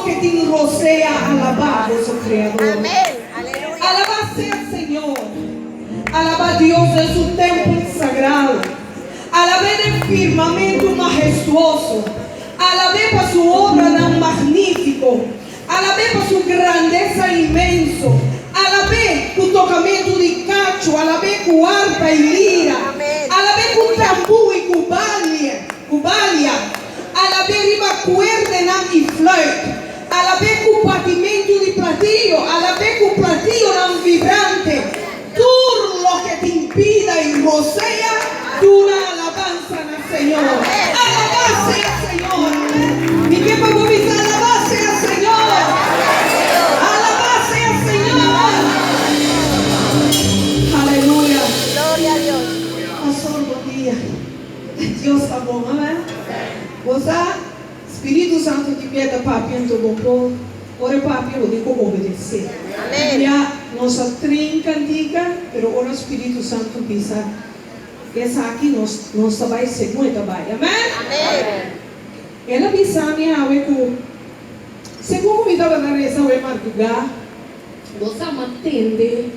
loke tin rosea alabá boso Kreador. Alabá sea Señor! Alabá Dios den su tèmpel sagrado. Alab'é den firmamentu mahestuoso. Alab'é pa su obranan magnífiko. Alab'é pa su grandesa inmenso. Alab'é ku tokamentu di kachu, alab'é ku arpa i lira. Alab'é ku tambú i ku ku balia. Alab'é riba kuerdenan i fluit. Alab'é ku batimentu di platillo, alab'é ku platillonan vibrante. Tur loke tin bida i rosea, duna alabansa na Señor. Alabá sea Señor! Mi ke pa bo bisa, Alabá sea Señor! Alabá sea Señor! Aleluya! Pastor, bon dia. Dios ta bon, amen? Bo sa, Spiritu Santu tin bia ta papia, anto bo por ora e papia bo tin ku obedesé. Tin bia nos a train kantika, pero ora Spiritu Santu bisa esaki nos nos ta bai segun e ta bai. Amen? El a bisa mi awe ku segun ku mi tabata resa awe mardugá, bo sa mi a tende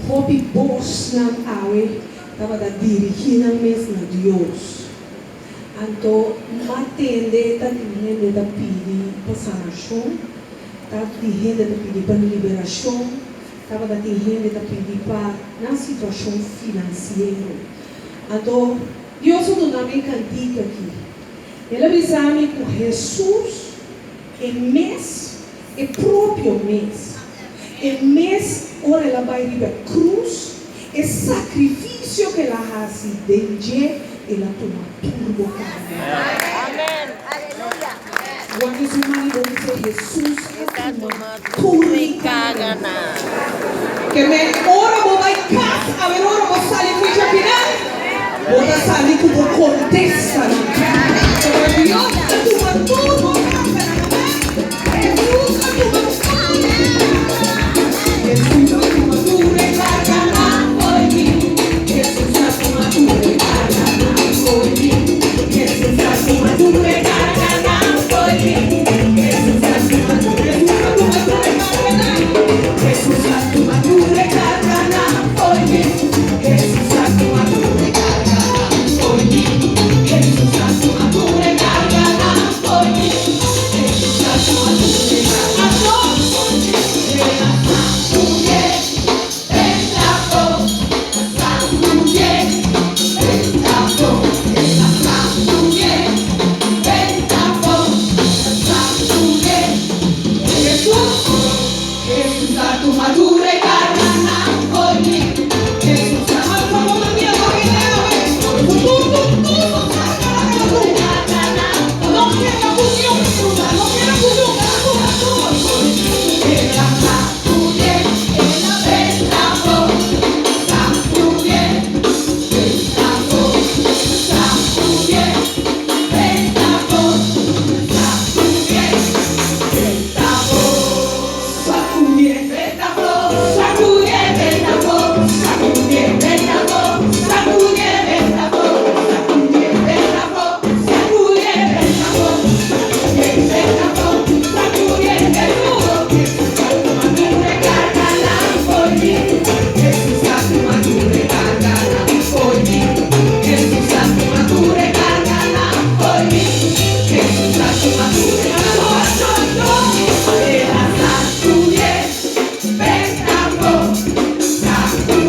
hopi bosnan awe tabata dirigí nan mes na Dios. Anto m'a tende ta tin hende ta pidi pa sanashon, ta tin hende ta pidi pa liberashon, tabata tin hende ta pidi pa nan situashon finansiero. Anto Dios a duna mi e kantika aki. El a bisa mi ku Hesus e mes, e propio mes, e mes ora el a bai riba e krus, E sakrifisio ku el a hasi den dje, el a tuma tur bo karga. Wak su man i bo bisa, Hesus a tuma tur mi karganan. Ke men ora bo bai kas, awer ora bo sali for djakinan, bo ta sali ku bo kontestanan. Pasobra Dios a tuma tur bo karganan. Amen. Hesus a tuma tur mi karganan. Hesus a tuma tur e karganan fo'i mi. Hesus a tuma tur e karganan fo'i mi. Hesus a tuma tur e karganan fo'i mi. Hesus a tuma tur Hesus a tuma tur e karganan. Hesus a tuma tur e karganan fo'i mi. Hesus a tuma tur e karganan fo'i mi. Hesus a tuma tur e karganan fo'i mi. Hesus a tuma tur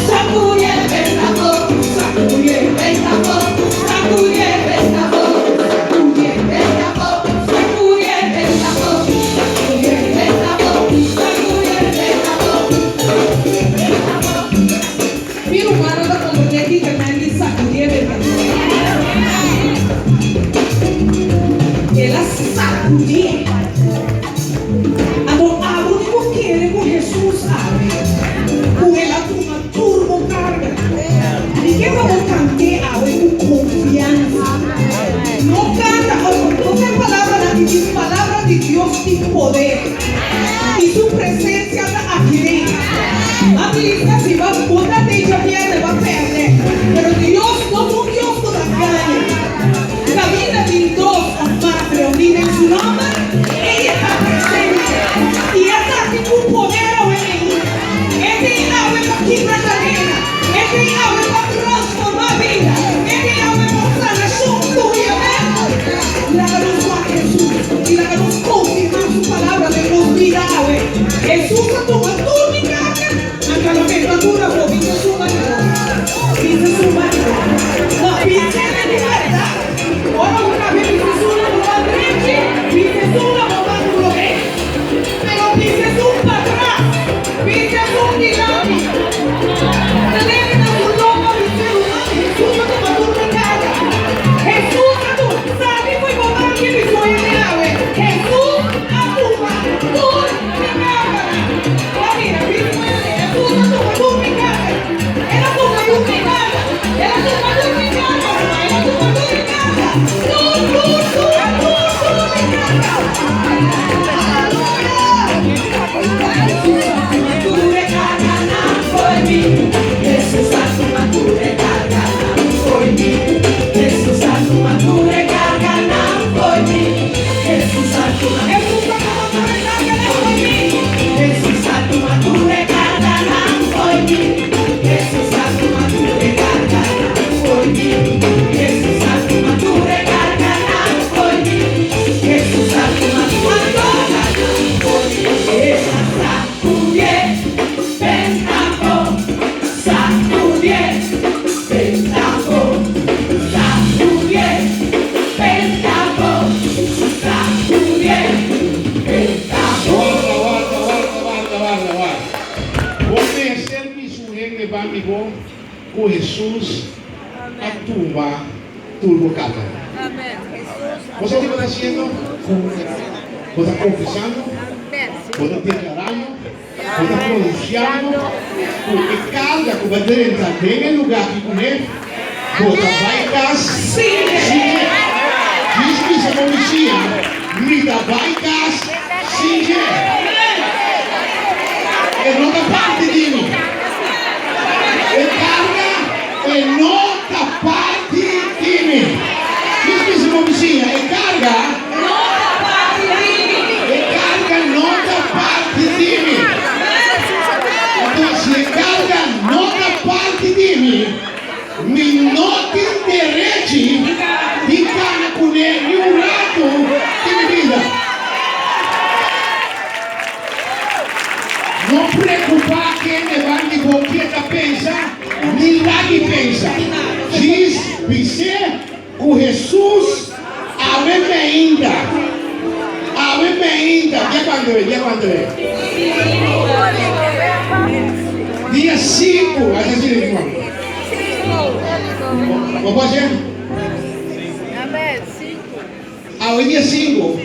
e karganan fo'i mi. Mi rumannan ta komprendé kiko e men di sakudí e berdad. El a sakudí. Anto abo tin ku kere ku Hesus awe, ku el a tuma tur bo karga. Mi ke pa bo kant'é awe ku konfiansa. No kanta, no ta e palabranan di Dios, palabra di Dios tin poder i su presensia ta. di bo ku Hesus a tuma tur bo karga. Bo sa ki bo ta hasiendo? Bo ta konfesando, bo ta deklarando, bo ta pronunsiando ku e karga ku bo a drenta den e lugá aki kuné, bo ta bai kas sin dje. Djis bisa bo bisiña, Mi ta bai kas sin dje. E no ta parti di mi. E karga e no ta parti di mi. Djis bisa bo bisiña, E karga no ta parti di mi. E karga no ta parti di mi. Anto si e karga no ta parti di mi, mi no tin derechi di kana kuné ni un ratu di mi bida. No preokupá kende ban di bo ke ta pensa ni lag'i pensa. Djis bis'é ku Hesus awe meinta, awe meinta, dia kuantu e? Dia kuantu e? Dia sinku, hasi asina di kuantu? Bo por hasié? Awe dia sinku,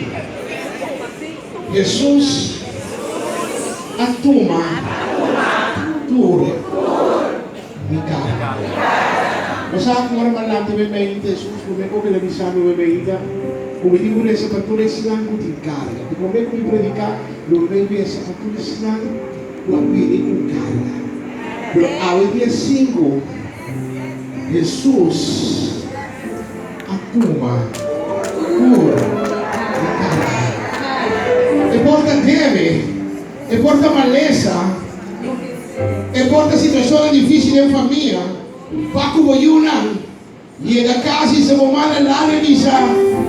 Hesus a tuma tur mi karga. Bo sa ku ora mi a lanta mi mente, Hesus promé ku el a bisa mi mi mente ku mi tin ku resa pa tur esnan ku tin karga. Di promé ku mi prediká, lo mi resa pa tur esnan ku a bini ku karga. Pero awe dia sinku, Hesus a tuma tur mi karga. E por ta debe, e por ta malesa, e por ta situashonnan difísil den famia, pa ku bo yunan yega kas i sa bo manda lari bisa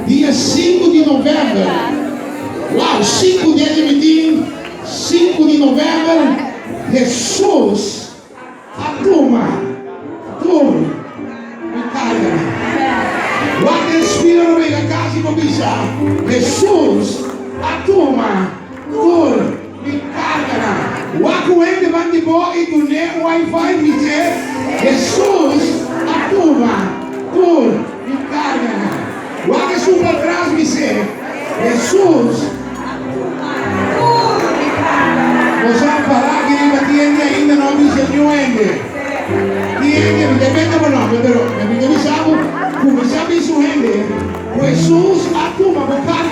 dia sinku di novèmber. Wow, sinku dia di mi tin, sinku di novèmber, Hesus A tuma tur mi karganan. Wak den spil ora bo yega kas i bo bisa, Hesus a tuma tur mi karganan. Wak ku hende ban di bo i dun'é un wifi bis'é, Hesus a tuma tur mi karganan. Wak esun patras bis'é, Hesus Bo sa pará aki riba tiende ainda no a bisa niun hende. Tiende, mi ta benta bo nomber, pero mi ta bisa bo ku mi sa bisa un hende ku Hesus a tuma bo karga.